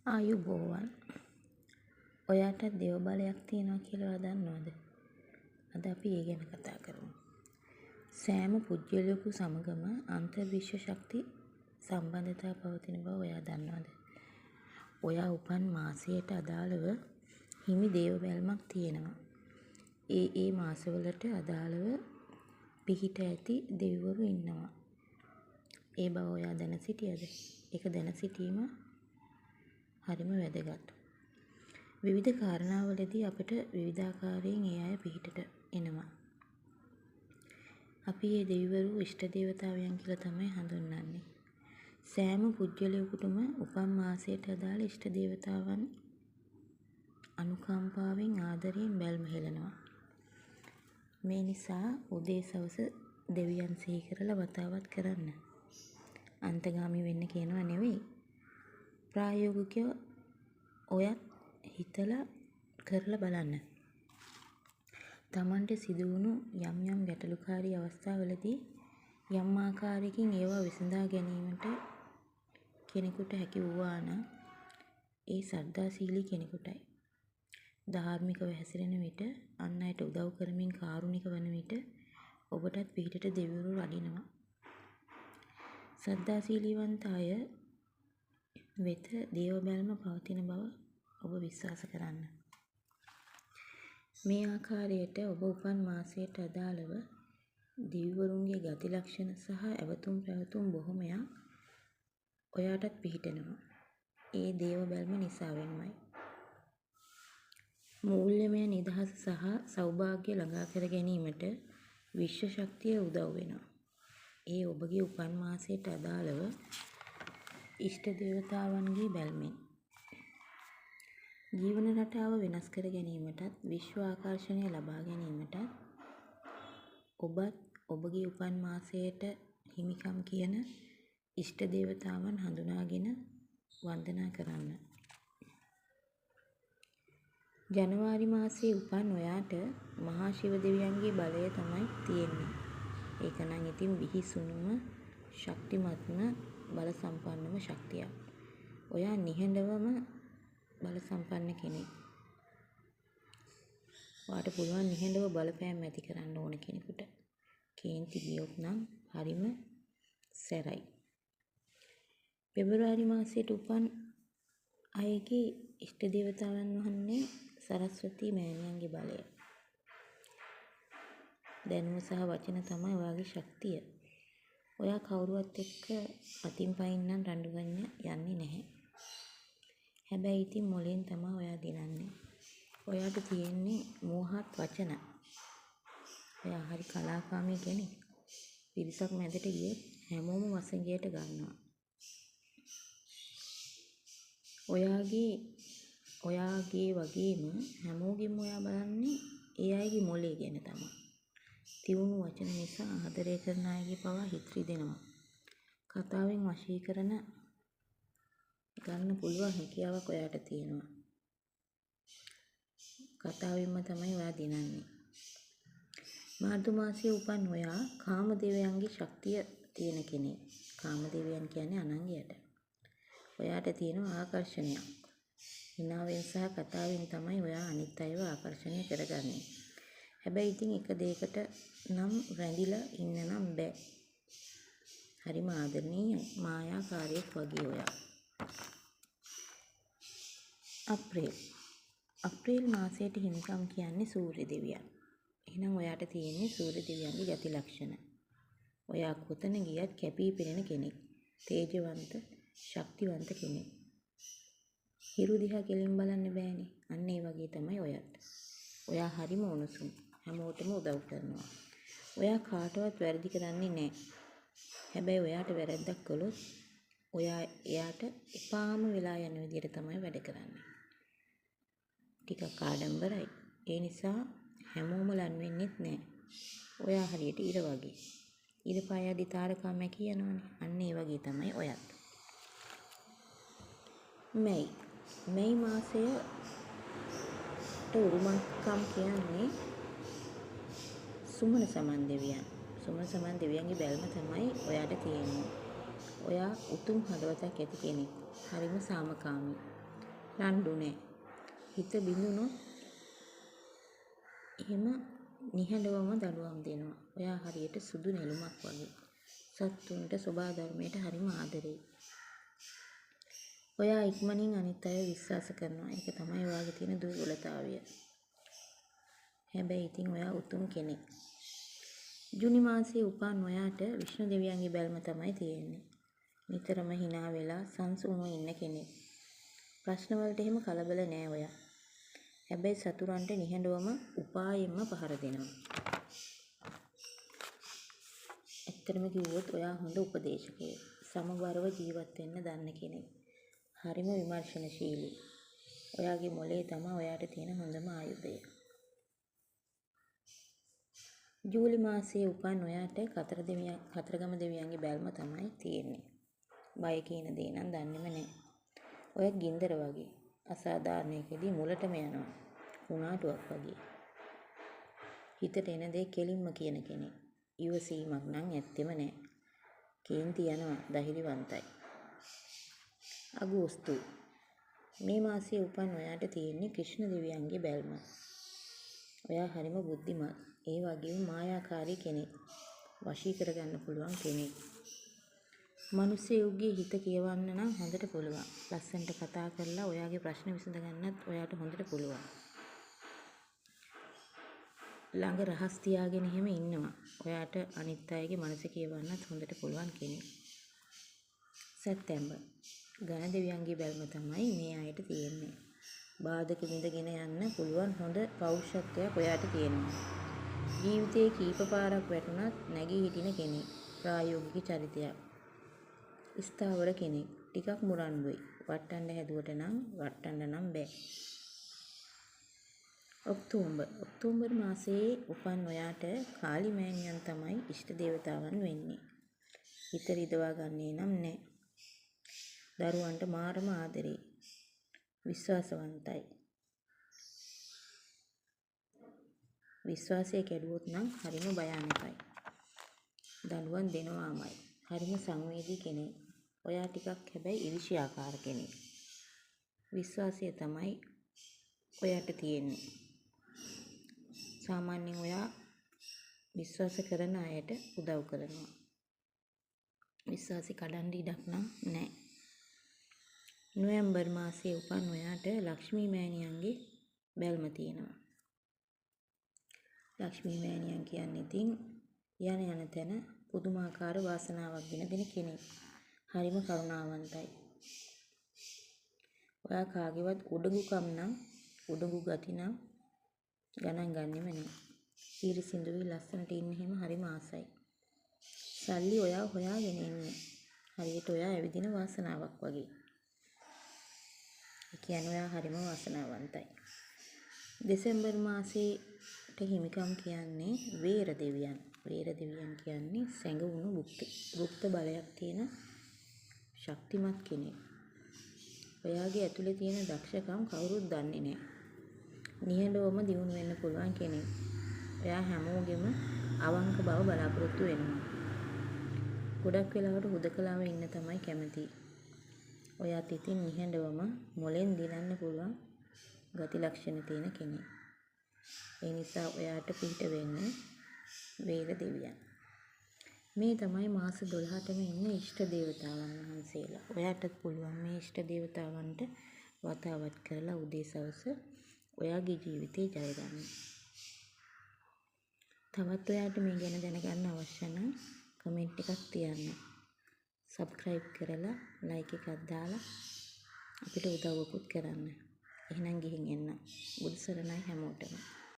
ආයුබෝවන්. ඔයාට දේව බලයක් තියෙනවා කියලා ඔයා දන්නවද? අද අපි ඒ ගැන කතා කරමු. සෑම පුද්ගලයෙකු සමගම අන්තර් විශ්ව ශක්ති සම්බන්ධතා පවතින බව ඔයා දන්නවද? ඔයා උපන් මාසයට අදාළව හිමි දේව බැල්මක් තියෙනවා. ඒ ඒ මාසවලට අදාළව පිහිට ඇති දෙවිවරු ඉන්නවා. ඒ බව ඔයා දැන සිටියද? ඒක දැන සිටීම හරිම වැදගත්. විවිධ කාරණාවලදී අපට විවිධාකාරයෙන් ඒ අය පිහිටට එනවා. අපි මේ දෙවිවරු ඉෂ්ට දේවතාවයන් කියලා තමයි හඳුන්වන්නේ. සෑම පුද්ගලයෙකුටම උපන් මාසයට අදාළ ඉෂ්ට දේවතාවන් අනුකම්පාවෙන් ආදරයෙන් බැල්ම හෙළනවා. මේ නිසා උදේ සවස දෙවියන් සිහි කරලා වතාවත් කරන්න. අන්තගාමී වෙන්න කියනවා නෙවෙයි. ප්‍රායෝගිකව ඔයත් හිතලා කරලා බලන්න. තමන්ට සිදු වුණු යම් යම් ගැටලුකාරී අවස්ථාවලදී යම් ආකාරයකින් ඒවා විසඳා ගැනීමට කෙනෙකුට හැකි වූවා නම් ඒ ශ්‍රද්ධාශීලී කෙනෙකුටයි. ධාර්මිකව හැසිරෙන විට, අන් අයට උදව් කරමින් කාරුණික වන විට ඔබටත් පිහිටට දෙවිවරු වඩිනවා. ශ්‍රද්ධාශීලීවන්ත අය වෙත දේව බැල්ම පවතින බව ඔබ විශ්වාස කරන්න. මේ ආකාරයට ඔබ උපන් මාසයට අදාළව දෙවිවරුන්ගේ ගති ලක්ෂණ සහ ඇවතුම් පැවතුම් බොහොමයක් ඔයාටත් පිහිටනවා. ඒ දේව බැල්ම නිසාවෙන්මයි. මූල්‍යමය නිදහස සහ සෞභාග්‍ය ළඟා කර ගැනීමට විශ්ව ශක්තිය උදව් වෙනවා. ඒ ඔබගේ උපන් මාසයට අදාළව ඉෂ්ට දේවතාවන්ගේ බැල්මෙන්. ජීවන රටාව වෙනස් කර ගැනීමටත් විශ්ව ආකර්ෂණය ලබා ගැනීමටත් ඔබත් ඔබගේ උපන් මාසයට හිමිකම් කියන ඉෂ්ට දේවතාවන් හඳුනාගෙන වන්දනා කරන්න. ජනවාරි මාසයේ උපන් ඔයාට මහා ශිව දෙවියන්ගේ බලය තමයි තියෙන්නේ. ඒක නම් ඉතින් බිහිසුණුම ශක්තිමත්ම බල සම්පන්නම ශක්තියක්. ඔයා නිහඬවම බල සම්පන්න කෙනෙක්. ඔයාට පුළුවන් නිහඬව බලපෑම් ඇති කරන්න ඕන කෙනෙකුට. කේන්ති ගියොත් නම් හරිම සැරයි. පෙබරවාරි මාසයට උපන් අයගේ ඉෂ්ට දේවතාවන් වන්නේ සරස්වතී මෑණියන්ගේ බලය. දැනුම සහ වචන තමයි ඔයාගේ ශක්තිය. ඔයා කවුරුවත් එක්ක අතින් පයින් නම් රණ්ඩු ගන්න යන්නේ නැහැ. හැබැයි ඉතින් මොලෙන් තමයි ඔයා දිනන්නේ. ඔයාට තියෙන්නේ මෝහත් වචන. ඔයා හරි කලාකාමී කෙනෙක්. පිරිසක් මැදට ගියොත් හැමෝම වසඟයට ගන්නවා. ඔයාගේ වගේම හැමෝගෙම ඔයා බලන්නේ ඒ අයගේ මොලේ ගැන තමයි. තියුණු වචන නිසා ආදරය කරන අයගේ පවා හිත රිදෙනවා. කතාවෙන් වශී කරන ගන්න පුළුවන් හැකියාවක් ඔයාට තියෙනවා. කතාවෙන්ම තමයි ඔයා දිනන්නේ. මාර්තු මාසයේ උපන් ඔයා කාමදේවයන්ගේ ශක්තිය තියෙන කෙනෙක්. කාමදේවයන් කියන්නේ අනංගයට. ඔයාට තියෙන ආකර්ෂණයක්. හිනාවෙන් සහ කතාවෙන් තමයි ඔයා අනිත් අයව ආකර්ෂණය කරගන්නේ. හැබැයි ඉතින් එක දෙයකට නම් රැඳිලා ඉන්න නම් බෑ. හරිම ආදරණීයයි මායාකාරියෙක් වගේ ඔයා. අප්‍රේල්. අප්‍රේල් මාසයට හිමිකම් කියන්නේ සූර්ය දෙවියන්. එහෙනම් ඔයාට තියෙන්නේ සූර්ය දෙවියන්ගේ ගති ලක්ෂණ. ඔයා කොතන ගියත් කැපී පෙනෙන කෙනෙක්. තේජවන්ත, ශක්තිවන්ත කෙනෙක්. හිරු දිහා කෙලින් බලන්න බෑනේ. අන්න ඒ වගේ තමයි ඔයත්. ඔයා හරිම උණුසුම්. හැමෝටම උදව් කරනවා. ඔයා කාටවත් වැරදි කරන්නේ නෑ. හැබැයි ඔයාට වැරැද්දක් කළොත් ඔයා එයාට එපාම වෙලා යන විදියට තමයි වැඩ කරන්නේ. ටිකක් ආඩම්බරයි. ඒ නිසා හැමෝම ලන් වෙන්නෙත් නෑ. ඔයා හරියට ඉර වගේ. ඉර පායද්දි තාරකා මැකී යනවනේ. අන්න ඒ වගේ තමයි ඔයත්. මැයි. මැයි මාසයට උරුමකම් කියන්නේ සුමන සමන් දෙවියන්. සුමන සමන් දෙවියන්ගේ බැල්ම තමයි ඔයාට තියෙන්නේ. ඔයා උතුම් හදවතක් ඇති කෙනෙක්. හරිම සාමකාමී. රණ්ඩු නෑ. හිත බිඳුනොත් එහෙම නිහඬවම දඬුවම් දෙනවා. ඔයා හරියට සුදු නෙළුමක් වගේ. සත්තුන්ට සොබා ධර්මයට හරිම ආදරෙයි. ඔයා ඉක්මනින් අනිත් අයව විශ්වාස කරනවා. ඒක තමයි ඔයාගේ තියෙන දුර්වලතාවය. හැබැයි ඉතින් ඔයා උතුම් කෙනෙක්. ජුනි මාසයේ උපන් ඔයාට විෂ්ණු දෙවියන්ගේ බැල්ම තමයි තියෙන්නේ. නිතරම හිනා වෙලා සංසුන්ව ඉන්න කෙනෙක්. ප්‍රශ්න වලට එහෙම කලබල නෑ ඔයා. හැබැයි සතුරන්ට නිහඬවම උපායෙන්ම පහර දෙනවා. ඇත්තටම කිව්වොත් ඔයා හොඳ උපදේශකයෙක්. සමබරව ජීවත් වෙන්න දන්න කෙනෙක්. හරිම විමර්ශනශීලී. ඔයාගේ මොලේ තමයි ඔයාට තියෙන හොඳම ආයුධය. ජූලි මාසයේ උපන් ඔයාට කතරගම දෙවියන්ගේ බැල්ම තමයි තියෙන්නේ. බය කියන දේ නම් දන්නේම නෑ. ඔයත් ගින්දර වගේ. අසාධාරණයකදී මුලටම යනවා. කුණාටුවක් වගේ. හිතට එන දේ කෙලින්ම කියන කෙනෙක්. ඉවසීමක් නම් ඇත්තෙම නෑ. කේන්ති යනවා. ධෛර්යවන්තයි. අගෝස්තු මේ මාසයේ උපන් ඔයාට තියෙන්නේ ක්‍රිෂ්ණ දෙවියන්ගේ බැල්ම. ඔයා හරිම බුද්ධිමත්. ඒ වගේම මායාකාරී කෙනෙක්. වශී කරගන්න පුළුවන් කෙනෙක්. මිනිස්සුගේ හිත කියවන්න නම් හොඳට පුළුවන්. ලස්සනට කතා කරලා ඔයාගේ ප්‍රශ්න විසඳ ගන්නත් ඔයාට හොඳට පුළුවන්. ළඟ රහස් තියාගෙන එහෙම ඉන්නවා. ඔයාට අනිත් අයගේ මනස කියවන්නත් හොඳට පුළුවන් කෙනෙක්. සැප්තැම්බර් ඝන දෙවියන්ගේ බැල්ම තමයි මේ අයට තියෙන්නේ. බාධක විඳගෙන යන්න පුළුවන් හොඳ පෞරුෂත්වයක් ඔයාට තියෙනවා. ජීවිතේ කීප පාරක් වැටුණත් නැගී හිටින කෙනෙක්. ප්‍රායෝගික චරිතයක්. ස්ථාවර කෙනෙක්. ටිකක් මුරණ්ඩුයි. වට්ටන්න හැදුවට නම් වට්ටන්න නම් බෑ. ඔක්තෝබර් ඔක්තෝබර් මාසයේ උපන් ඔයාට කාලි මෑණියන් තමයි ඉෂ්ට දේවතාවන් වෙන්නේ. හිත රිදවා ගන්නේ නම් නෑ. දරුවන්ට මාරම ආදරේ. විශ්වාසවන්තයි. විශ්වාසය කැඩුවොත් නම් හරිම භයානකයි. දඬුවම් දෙනවාමයි. හරිම සංවේදී කෙනෙක්. ඔයා ටිකක් හැබැයි ඊර්ෂ්‍යාකාර කෙනෙක්. විශ්වාසය තමයි ඔයාට තියෙන්නේ. සාමාන්‍යයෙන් ඔයා විශ්වාස කරන අයට උදව් කරනවා. විශ්වාසය කඩන්න ඉඩක් නම් නෑ. නොවැම්බර් මාසයේ උපන් ඔයාට ලක්ෂ්මී මෑණියන්ගේ බැල්ම තියෙනවා. ලක්ෂ්මී මෑණියන් කියන්නේ ඉතින් යන යන තැන පුදුමාකාර වාසනාවක් ගෙන දෙන කෙනෙක්. හරිම කරුණාවන්තයි. ඔයා කාගේවත් උඩඟුකම් නම් උඩඟු ගති නම් ගණන් ගන්නෙම නෑ. පිරිසිදුයි ලස්සනට ඉන්න එහෙම හරිම ආසයි. සල්ලි ඔයා හොයාගෙන එන්නේ. හරියට ඔයා ඇවිදින වාසනාවක් වගේ. ඒ කියන්නේ ඔයා හරිම වාසනාවන්තයි. දෙසැම්බර් මාසයට හිමිකම් කියන්නේ වේර දෙවියන්. වේර දෙවියන් කියන්නේ සැඟවුණු ගුප්ත බලයක් තියෙන ශක්තිමත් කෙනෙක්. ඔයාගේ ඇතුලේ තියෙන දක්ෂකම් කවුරුත් දන්නේ නෑ. නිහඬවම දියුණු වෙන්න පුළුවන් කෙනෙක්. ඔයා හැමෝගෙම අවංක බව බලාපොරොත්තු වෙනවා. ගොඩක් වෙලාවට හුදකලාව ඉන්න තමයි කැමති. ඔයාත් ඉතින් නිහඬවම මොලෙන් දිනන්න පුළුවන් ගති ලක්ෂණ තියෙන කෙනෙක්. ඒ නිසා ඔයාට පිහිට වෙන්නේ වේර දෙවියන්. මේ තමයි මාස 12ටම ඉන්න ඉෂ්ට දේවතාවන් වහන්සේලා. ඔයාටත් පුළුවන් මේ ඉෂ්ට දේවතාවන්ට වතාවත් කරලා උදේ සවස ඔයාගේ ජීවිතේ ජය ගන්න. තවත් ඔයාට මේ ගැන දැනගන්න අවශ්‍ය නම් කමෙන්ට් එකක් තියන්න. සබ්ස්ක්‍රයිබ් කරලා ලයික් එකක් දාලා අපිට උදව්වකුත් කරන්න. එහෙනම් ගිහින් එන්න. බුදු සරණයි හැමෝටම.